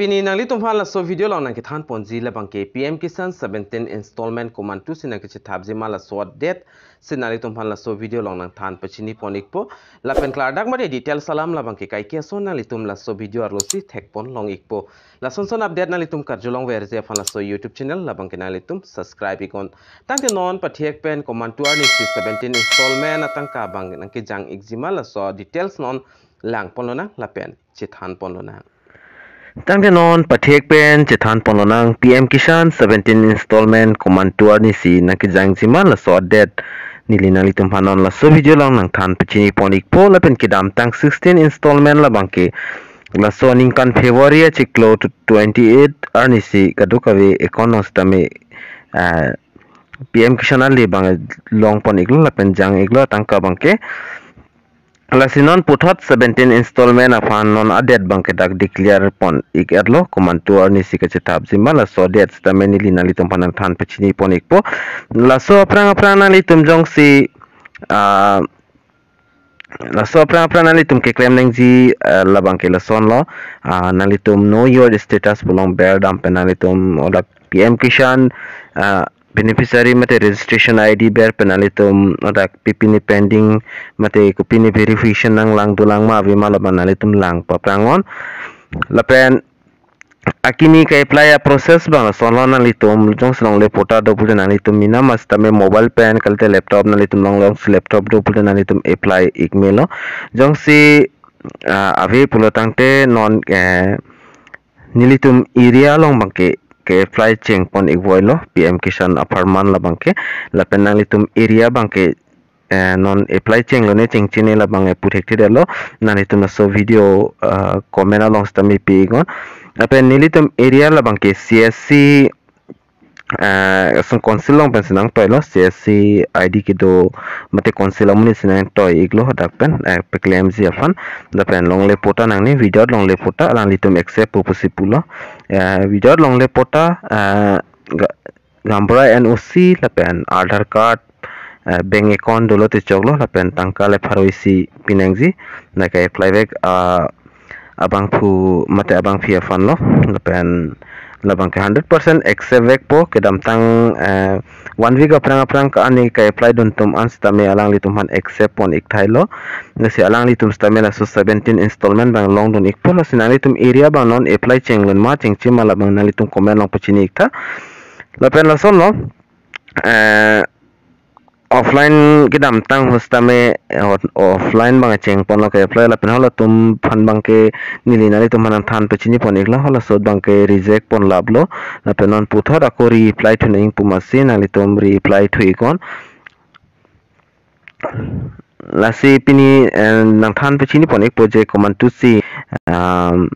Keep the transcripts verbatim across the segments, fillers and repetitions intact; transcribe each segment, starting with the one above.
Pini nanglitum aphan laso video along nangkethan ponji labang ke P M Kisan seventeen installment komantu si nangkechethapji ma laso a-date si nanglitum aphan laso video along nangthan pachini pon ikpo. Lapen klardak mate details alam labang ke kaike ason nanglitum laso video arlo si thek pon long ikpo. Lason son update nanglitum karjulong verji aphan laso YouTube channel labang ke nanglitum subscribe iknon. Tangte non pathek pen komantu arni si seventeen installment atangka abang nangkejang ikji ma laso details non lang pon lonang lapen chethan pon lonang. Tangte non pathek pen chethan pon lonang P M Kisan seventeen installment komantu arni si nangkejangji ma laso a-date, neli nanglitum aphan non laso video along nangthan pachini pon ikpo. Lapen kedamtang sixteen installment labang ke laso aningkan February achiklo twenty-eight arni si kadokave account along sitame, ah, P M Kisan ale abang long pon iklo lapen jang iklo atangka abang ke. Lasi non puthot seventeen installment aphan non a-date abang ke dak declare pon ik-etlo, komantu arni si kachethapji ma laso a-date sitame neli nanglitum aphan nangthan pachini pon ikpo. Laso aphrang aphrang nanglitum jongsi, ah, laso aphrang aphrang nanglitum keklem nangji, ah, labang ke lason lo, ah, nanglitum know your status pu along ber dam pen nanglitum odak P M Kisan, ah, beneficiary mate registration I D ber pen nanglitum odak pipini pending mate kopini verification nanglang dolang ma ave ma labang nanglitum lang paphrang non. Lapen akimi ke-apply a-process abang lason lo, nanglitum jongsi longle patta do pulote nanglitum mena ma sitame mobile pen kalite laptop, nanglitum along jongsi laptop do pulote nanglitum apply ik melo. Jongsi, ah, ave pulo tangte non, eh, nelitum area along abang ke, ke-apply cheng pon ikvoilo P M Kisan apharman labang ke. Lapen nanglitum area abang ke, eh, non apply chenglo ne chengchine labang ke pu thekthedetlo. Nanglitum laso video, ah, comment along sitame pi iknon. Lapen nelitum area labang ke C S C, eh, ason council along pen si nangtoilo, C S C I D kedo mate council amonit si nangtoi iklo dak pen, eh, peklemji aphan. Lapen longle patta nangne, without longle patta alanglitum accept pu pusi pulo. Eh, without longle patta, eh, ga-, gaonbura N O C lapen Aadhaar card, eh, bank account dolo te choklo lapen tangka le pharo isi pinangji. Nai ke-apply vek, ah, abangphu mate abangphi aphan lo. Lapen labang ke hundred percent accept vekpo, kedamtang, eh, one week aphrang aphrang ke-an ke-apply dun atum an sitame alanglitum aphan accept pon ik thailo. Lasi alanglitum sitame laso seventeen installment abang long dun ikpo. Lasi nanglitum area abang non apply chenglun ma chengche ma labang nanglitum comment along pachini ik tha. Lapen lason lo, eh, offline kedamtang hu sitame, eh, offline abang cheng ponlo ke-apply, lapen halatum aphan abang ke neli nanglitum aphan nangthan pachini pon iklo, halaso abang ke reject pon laplo. Lapen non puthot ako re-apply thu nang pu masi nanglitum re-apply thu iknon. Lasi pini, eh, nangthan pachini pon ikpo je komantu si, um,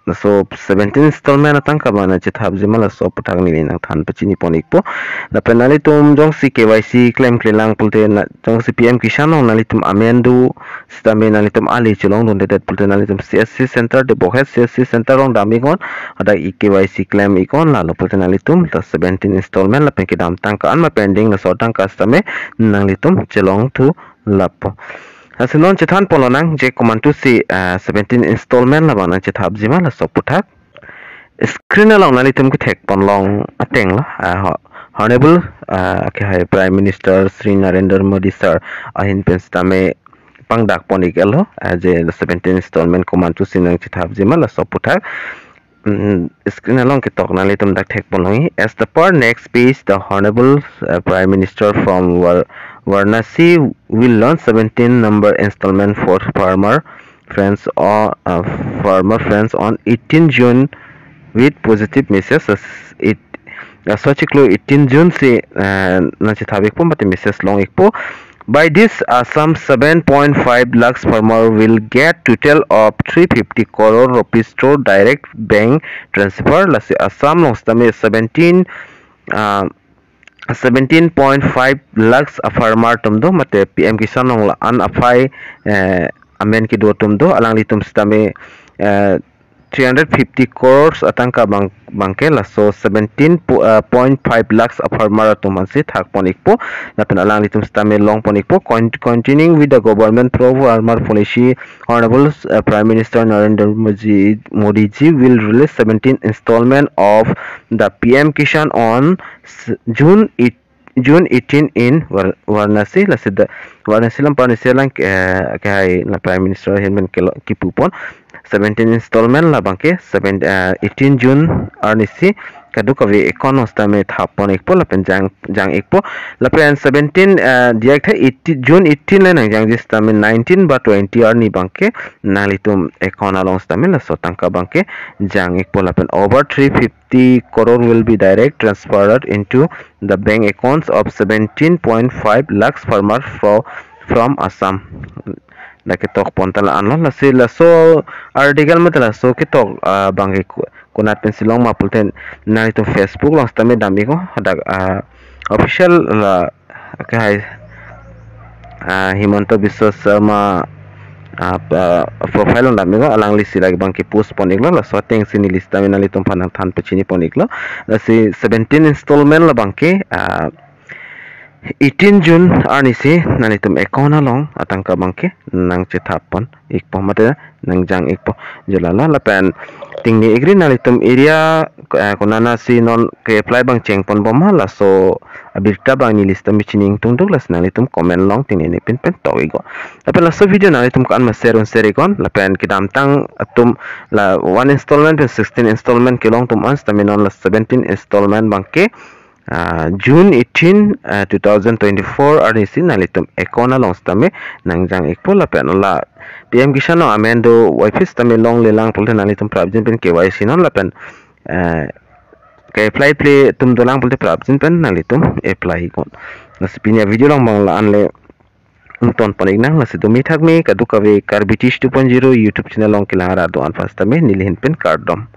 laso seventeen installment atangka abang nangchethapji ma laso aputhak neli nangthan pachini pon ikpo. Lapen nanglitum jongsi K Y C klemklelang pulote na, jongsi P M Kisan along nanglitum amen do sitame nanglitum ale chelong dundedet pulote nanglitum C S C center de bokhet C S C center along dam iknon, hadak i K Y C klem iknon, lalo pulote nanglitum ta seventeen installment lapen kedamtang ke-an ma pending laso atangka sitame nanglitum chelong thu lapo. Lasi non chethan pon lonang je komantu si, ah, seventeen installment labang nangchethapji ma laso aputhak. Screen along nanglitum kethek pon long ateng lo, ah, ho-, Honorable, ah, ke hai Prime Minister Shri Narendra Modi Sir ahin pen sitame pangdak pon ik-etlo, ah, je seventeen installment komantu si nangchethapji ma laso aputhak. Mm, screen along ketok nanglitum dak thek pon longji. As the per next page, the Honorable, uh, Prime Minister from Var-, Varanasi will launch seventeen number installment for farmer friends or, uh, farmer friends on eighteen June with positive message. As it, uh, so chiklo eighteen June si, uh, nangchethap ikpo mate message long ikpo. By this, Assam seven point five lakhs farmer will get total of three fifty crore rupees through direct bank transfer. Lasi Assam along sitame seventeen, ah, seventeen point five lakhs a-farmer atum do, mate P M Kisan along la-an aphai, eh, amen kedo atum do, alanglitum sitame, eh, three hundred fifty crores atangka abang, abangke laso seventeen po-, uh, point five lakhs a-farmer atum aphansi thakpon ikpo. Lapen alanglitum sitame longpon ikpo. Con-, continuing with the government pro-farmer policy, Honorable, uh, Prime Minister Narendra Modi, Modi ji will release seventeen installment of the P M Kisan on s-, June eight, June eighteen in Var-, Varanasi. Lasi the Varanasi lam Varanasi lang, eh, kehai la Prime Minister ahin pen kelo-, kipupon seventeen installment labangke seven, eh, eighteen June arnisi kadokave account along sitame thapon ikpo lapen jang, jang ikpo. Lapen seventeen, eh, diak the eighteen, June eighteen le nangjangji sitame nineteen ba twenty arni abangke nanglitum account along sitame laso tangka abangke jang ikpo. Lapen over three fifty crore will be direct transferred into the bank accounts of seventeen point five lakhs farmers fro-, from Assam. La ketok pon ta la-anlo, lasi laso article mate laso ketok, ah, abangke ku-, konat pensi long ma pulote nanglitum Facebook along sitame dam iknon, hadak, ah, official la kehai, ah, Himanta Biswa Sarma, ah, pa-, profile along dam iknon, alanglisi lake abangke post pon iklo, laso atengsi neli sitame nanglitum aphan nangthan pachini pon iklo. Lasi seventeen installment labangke, ah, eighteen June arnisi nanglitum account along atangka abangke nangchethap pon ikpo mate nangjang ikpo. Jolala lapen tingni igri nanglitum area, eh, konatnasi non ke-apply abang chengpon bom ma, laso abirta abang neli sitame chini ingtungduk, lasi nanglitum comment along tingni nipin pen tok iknon. Lapen laso video nanglitum ko-an ma share un share iknon, lapen kedamtang atum la one installment pen sixteen installment kelong atum an sitame non la seventeen installment abangke, ah, June eighteen, ah, two thousand twenty-four arnisi nanglitum account along sitame nangjang ikpo. Lapen la P M Kisan along amen do waipis sitame longlelang pulote nanglitum prapjin pen K Y C non lapen, eh, ke-apply ple atum dolang pulote prapjin pen nanglitum apply iknon. Lasi pini avideo along abang la-an le ington pon iknang, lasi dumi thakmi kadokave Karbi Tish two point zero YouTube channel along kelang arat do-an aphan sitame neli ahin pen kardom.